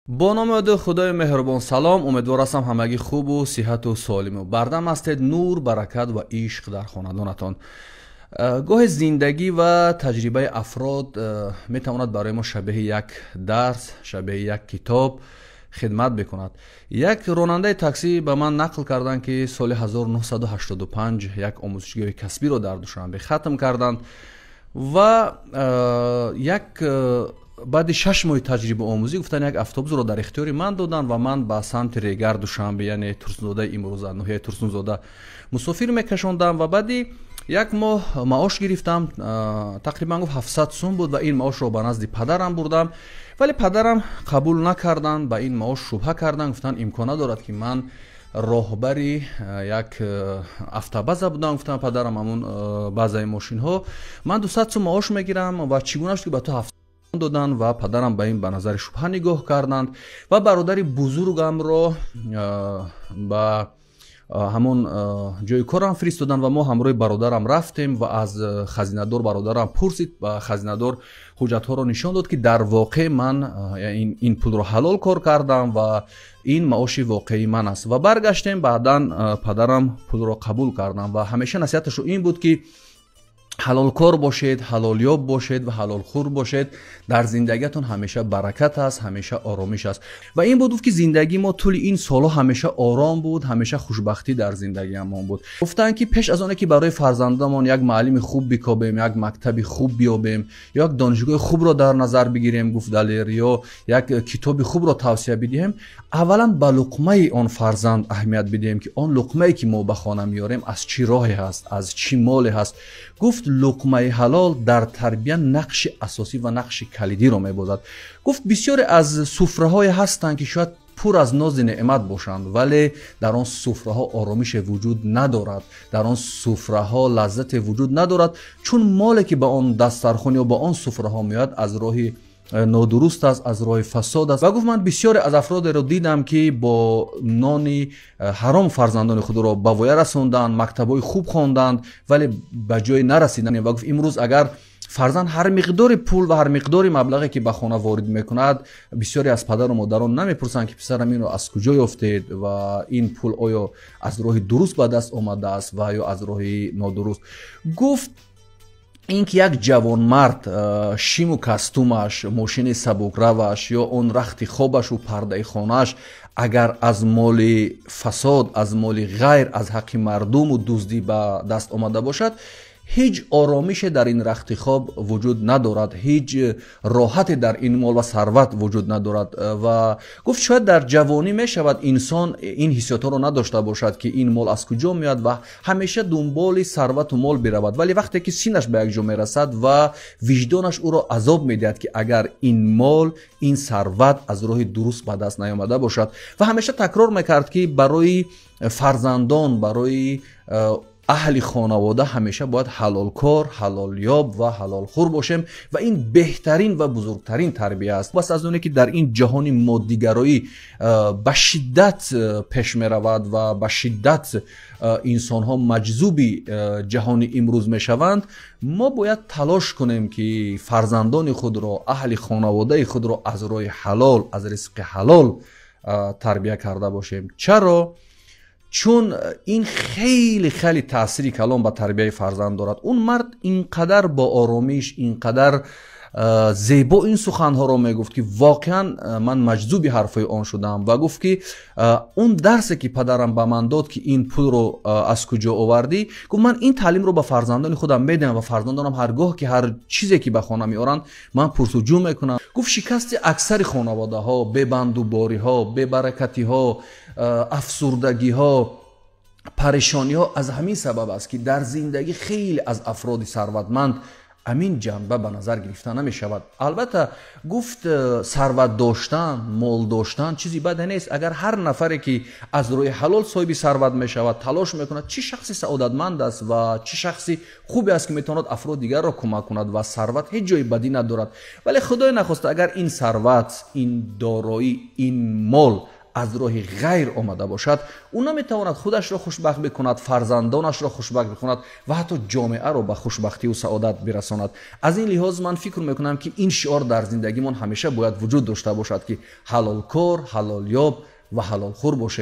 Бо номи ӯ Худои меҳрубон салом. Умедвор ҳастам, ҳамагӣ хубу сиҳату солиму бардам ҳастед. Нур, баракат ва ишқ дар хонадонатон. Гоҳе зиндагӣ ва таҷрибаи афрод метавонад барои мо шабеҳи як дарс, шабеҳи як китоб хидмат бикунад. Як ронандаи таксӣ ба ман нақл карданд, ки соли 1985 як омӯзишгоҳи касбиро дар Душанбе хатм карданд ва як баъди 6 моҳи таҷрибаомӯзӣ, гуфтанд, як автобусро дар ихтиёри ман доданд ва ман ба самти Регар, Душанбе, яъне Турсунзодаи имрӯза, ноҳияи Турсунзода, мусофир мекашондам ва баъди як моҳ маош гирифтам. Тақрибан, гуфт, 700 сум буд ва ин маошро ба назди падарам бурдам, вале падарам қабул накарданд, ба ин маош шубҳа карданд. Гуфтанд, имкон надорад, ки ман роҳбари як автобаза будам, гуфтам падарам, ҳамун базаи мошинҳо, ман 200 сум маош мегирам ва чӣ гуна шуд, ки ба ту ҳафт доданд? Ва падарам ба ин ба назари шубҳа нигоҳ карданд ва бародари бузургамро ба ҳамон ҷои корам фиристоданд ва мо ҳамроҳи бародарам рафтем ва аз хазинадор бародарам пурсид ва хазинадор ҳуҷҷатҳоро нишон дод, ки дар воқеъ ман ин пулро ҳалол кор кардам ва ин маоши воқеии ман аст. Ва баргаштем. Баъдан падарам пулро қабул кардам ва ҳамеша насиҳаташо ин буд, ки ҳалолкор бошед, ҳалолёб бошед ва ҳалолхӯр бошед, дар зиндагиатон ҳамеша баракат аст, ҳамеша оромиш аст. Ва ин буд, гуфт, ки зиндагии мо тӯли ин солҳо ҳамеша ором буд, ҳамеша хушбахтӣ дар зиндагиамон буд. Гуфтанд, ки пеш аз оне ки барои фарзандамон як муаллими хуб бикобем, як мактаби хуб биёбем ё як донишгоҳи хубро дар назар бигирем, гуфт Далер, ё як китоби хубро тавсия бидиҳем, аввалан ба луқмаи он фарзанд аҳамият бидиҳем, ки он луқмае, ки мо ба хона меорем, аз чӣ роҳе ҳаст, аз чӣ моле ҳаст. Гуфт, луқмаи ҳалол дар тарбия нақши асосӣ ва нақши калидиро мебозад. Гуфт, бисёре аз суфраҳое ҳастанд, ки шояд пур аз нози неъмат бошанд, вале дар он суфраҳо оромише вуҷуд надорад, дар он суфраҳо лаззате вуҷуд надорад, чун моле, ки ба он дастархон ё ба он суфраҳо меояд, аз роҳи нодуруст аст, аз роҳи фасод аст. Ва гуфт, ман бисёре аз афродеро дидам, ки бо нони ҳаром фарзандони худро ба воя расонданд, мактабҳои хуб хонданд, вале ба ҷое нарасиданд. Ва гуфт, имрӯз агар фарзанд ҳар миқдори пул ва ҳар миқдори маблағе, ки ба хона ворид мекунад, бисёре аз падару модарон намепурсанд, ки писарам, инро аз куҷо ёфтед ва ин пул оё аз роҳи дуруст ба даст омадааст ва ё аз роҳи нодуруст. Гуфт, ин ки як ҷавонмард шиму кастумаш, мошини сабукраваш ё он рахти хобашу пардаи хонааш агар аз моли фасод, аз моли ғайр, аз ҳаққи мардуму дуздӣ ба даст омада бошад, ҳеҷ оромише дар ин рахти хоб вуҷуд надорад, ҳеҷ роҳате дар ин мол ва сарват вуҷуд надорад. Ва гуфт, шояд дар ҷавонӣ мешавад инсон ин ҳиссиётҳоро надошта бошад, ки ин мол аз куҷо меояд, ва ҳамеша дунболи сарвату мол биравад, вале вақте ки синнаш ба як ҷо мерасад ва виҷдонаш ӯро азоб медиҳад, ки агар ин мол, ин сарват аз роҳи дуруст ба даст наёмада бошад. Ва ҳамеша такрор мекард, ки барои фарзандон, барои аҳли хонавода ҳамеша бояд ҳалолкор, ҳалолёб ва ҳалолхӯр бошем ва ин беҳтарин ва бузургтарин тарбия аст. Бас аз оне ки дар ин ҷаҳони моддигароӣ ба шиддат пеш меравад ва ба шиддат инсонҳо маҷзуби ҷаҳони имрӯз мешаванд, мо бояд талош кунем, ки фарзандони худро, аҳли хонаводаи худро аз роҳи ҳалол, аз ризқи ҳалол тарбия карда бошем. Чаро? Чун ин хеле хеле таъсири калон ба тарбияи фарзанд дорад. Он мард ин қадар бо оромиш, ин қадар зебо ин суханҳоро мегуфт, ки воқеан ман маҷзуби ҳарфҳои он шудам. Ва гуфт, ки он дарсе, ки падарам ба ман дод, ки ин пулро аз куҷо овардӣ, гуфт, ман ин таълимро ба фарзандони худам медиҳам ва фарзандонам ҳар гоҳ ки ҳар чизе ки ба хона меоранд, ман пурсуҷӯ мекунам. Гуфт, шикасти аксари хонаводаҳо, бебандубориҳо, бебаракатиҳо, афсурдагиҳо, парешониҳо аз ҳамин сабаб аст, ки дар зиндагӣ хеле аз афроди сарватманд ҳамин ҷанба ба назар гирифта намешавад. Албатта, гуфт, сарват доштан, мол доштан чизи баде нест, агар ҳар нафаре, ки аз роҳи ҳалол соҳиби сарват мешавад, талош мекунад. Чӣ шахси саодатманд аст ва чӣ шахси хубе аст, ки метавонад афрод дигарро кӯмак кунад, ва сарват ҳеҷ ҷои бадӣ надорад. Вале, худое нахоста, агар ин сарват, ин дороӣ, ин мол аз роҳи ғайр омада бошад, ӯ наметавонад худашро хушбахт бикунад, фарзандонашро хушбахт бикунад ва ҳатто ҷомеаро ба хушбахтиву саодат бирасонад. Аз ин лиҳоз ман фикр мекунам, ки ин шиор дар зиндагимон ҳамеша бояд вуҷуд дошта бошад, ки ҳалолкор, ҳалолёб ва ҳалолхӯр бошед.